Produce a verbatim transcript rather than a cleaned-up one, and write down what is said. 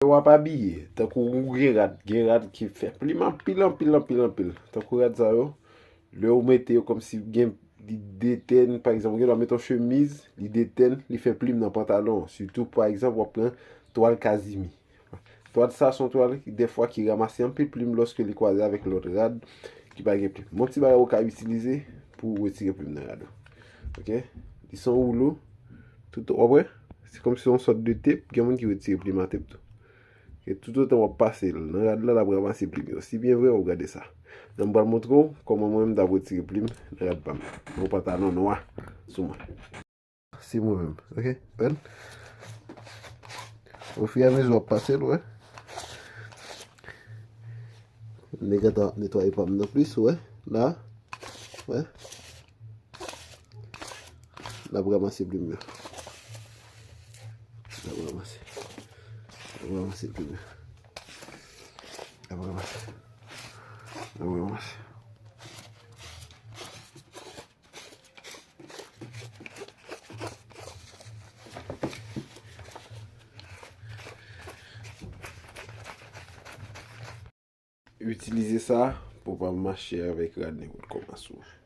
W ap abiye, tankou ou gen rad, gen rad ki fè plim anpil, anpil, anpil, anpil. Tankou rad sa yo, lè ou mete yo kòmsi gen, li detèn, pa egzanp, ou gen dwa mete yon chemiz, li detèn, li fè plim nan pantalon. Sitou, pa egzanp, w ap pran twal kazimi. Twal sa se yon twal ki, dèfwa, ki ranmase anpil plim lòske li kwaze avèk lòt rad ki pa gen plim. Yon ti bagay ou ka itilize pou retire plim nan rad ou. Oke? Li se yon woulo. Tout, w ap wè? Se kòmsi se yon sòt de tep. Gen moun ki retire plim a tep tou. E toutotan w ap pase l nan rad la, l ap ranmase plim yo. Si byen vre, w ap gade sa. Nan m pral montre w kòman mwen menm m t ap retire plim nan rad pa m. Yon pantalon nwa sou mwen. Se mwen menm, oke? Wè l? Ofiramezi w ap pase l, wè. Nèg la ta netwaye pa m nan plis, wè. La, wè. L ap ranmase plim yo. L ap ranmase. L ap ranmase plim yo. L ap ranmase. L ap ranmase. Itilize sa pou pa mache avèk rad nenpòt kòman sou ou.